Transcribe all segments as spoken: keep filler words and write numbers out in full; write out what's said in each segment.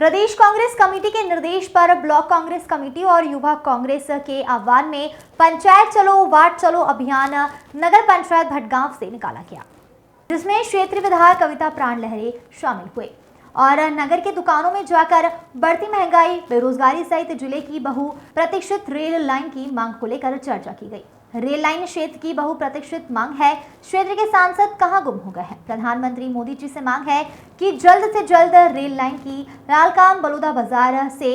प्रदेश कांग्रेस कमेटी के निर्देश पर ब्लॉक कांग्रेस कमेटी और युवा कांग्रेस के आह्वान में पंचायत चलो वार्ड चलो अभियान नगर पंचायत भटगांव से निकाला गया, जिसमें क्षेत्रीय विधायक कविता प्राण लहरे शामिल हुए और नगर के दुकानों में जाकर बढ़ती महंगाई, बेरोजगारी सहित जिले की बहुप्रतीक्षित रेल लाइन की मांग को लेकर चर्चा की गई। रेल लाइन क्षेत्र की बहुप्रतीक्षित मांग है। क्षेत्र के सांसद कहां गुम हो गए हैं? प्रधानमंत्री मोदी जी से मांग है कि जल्द से जल्द रेल लाइन की लालकाम बलौदा बाजार से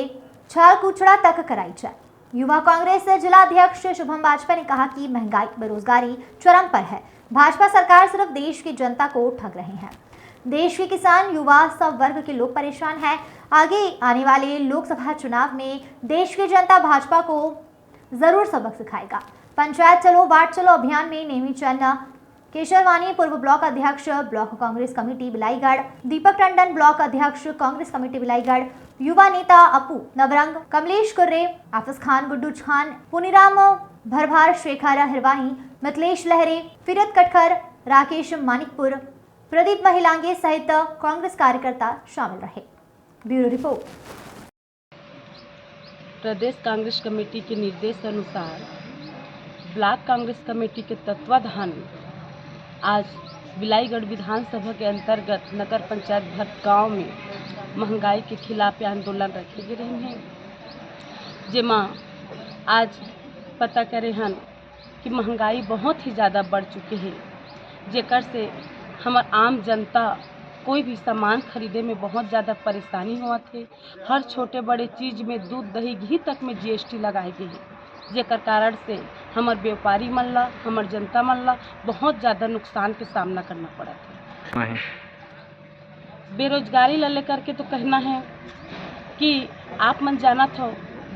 छालकुचड़ा तक कराई जाए। युवा कांग्रेस जिला अध्यक्ष शुभम बाजपेयी ने कहा कि महंगाई, बेरोजगारी चरम पर है। भाजपा सरकार सिर्फ देश की जनता को ठग रही है। देश के किसान, युवा, सब वर्ग के लोग परेशान हैं। आगे आने वाले लोकसभा चुनाव में देश की जनता भाजपा को जरूर सबक सिखाएगा। पंचायत चलो वार्ड चलो अभियान में नेमी चंद केशरवानी, पूर्व ब्लॉक अध्यक्ष, block Congress committee Bilaigarh, Deepak Tandon, block अध्यक्ष, कांग्रेस कमेटी बिलाईगढ़, युवा नेता अपू नवरंग, कमलेश कुर्रे, आफिस खान, गुड्डू खान, पुनीराम भरभार, शेखर हिरवाही, मिथिलेश लहरे, फिरत कटखर, राकेश मानिकपुर, प्रदीप महिलांगे सहित कांग्रेस कार्यकर्ता शामिल रहे। Bureau report. प्रदेश कांग्रेस कमेटी के निर्देश अनुसार ब्लॉक कांग्रेस कमेटी के तत्वाधान में आज बिलाईगढ़ विधानसभा के अंतर्गत नगर पंचायत भटगांव में महंगाई के खिलाफ आंदोलन रखे गे रहिन हे, जेमा आज पता करे हन कि महंगाई बहुत ही ज़्यादा बढ़ चुके हे, जेकर से हमर आम जनता कोई भी सामान खरीदे में बहुत ज़्यादा परेशानी होवत हे। हर छोटे बड़े चीज में, दूध, दही, घी तक में जीएसटी लगाए गे हे, जेकर कारण से हमर व्यापारी मन ला, हमर जनता मन ला बहुत ज़्यादा नुकसान के सामना करना पड़त हे। बेरोजगारी ला लेकर के तो कहना हे कि आप मन जानत हो,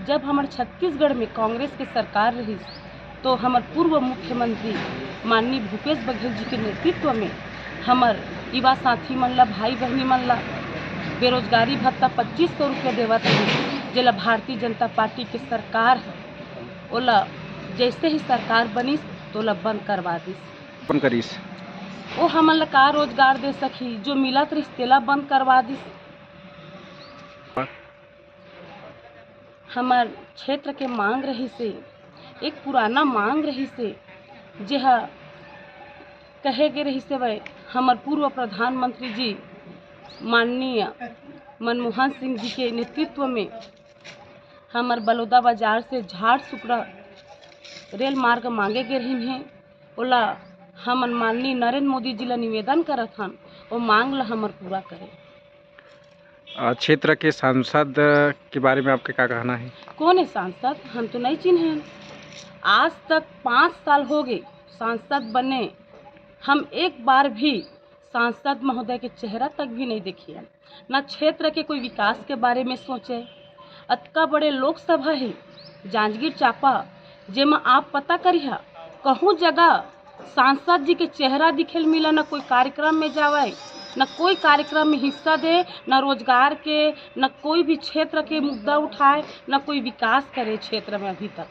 जब हमर छत्तीसगढ़ में कांग्रेस के सरकार रहिस, तो हमर पूर्व मुख्यमंत्री माननीय भूपेश बघेल जी के नेतृत्व में हमर युवा साथी मन ला, भाई बहिनी मन ला बेरोजगारी भत्ता पच्चीस सौ रुपया देवत रहिस, जेला भारतीय जनता पार्टी के सरकार ह ओला जैसे ही सरकार बनिस, तोला बंद करवा दिस। कौन करिस? वो हमन ला का रोजगार दे सकही, जो मिलत रहिस तेला बंद करवा दिस। हमर क्षेत्र के मांग रहिस हे, एक पुराना मांग रहिस हे, जेहा कहे गे रहिस हवय, हमर पूर्व प्रधानमंत्री जी माननीय मनमोहन सिंह जी के नेतृत्व में हमर बलौदा बाजार से झाड़ सुकड़ा रेल मार्ग मांगे गे रहिन हे, ओला हमन माननीय नरेंद्र मोदी जी ला निवेदन करत हन, ओ मांग ला हमर पूरा करें। आ, क्षेत्र के सांसद के बारे में आपके का कहना है? कौन है सांसद? हम तो नहीं चिन्हे। आज तक पाँच साल हो गए सांसद बने, हम एक बार भी सांसद महोदय के चेहरा तक भी नहीं देखिए, ना क्षेत्र के कोई विकास के बारे में सोचे। अतका बड़े लोकसभा है जांजगीर चांपा, जेमा आप पता करिहा, कहूँ जगह सांसद जी के चेहरा दिखेल मिला, न कोई कार्यक्रम में जावे, न कोई कार्यक्रम में हिस्सा दे, न रोजगार के, न कोई भी क्षेत्र के मुद्दा उठाए, न कोई विकास करे क्षेत्र में अभी तक।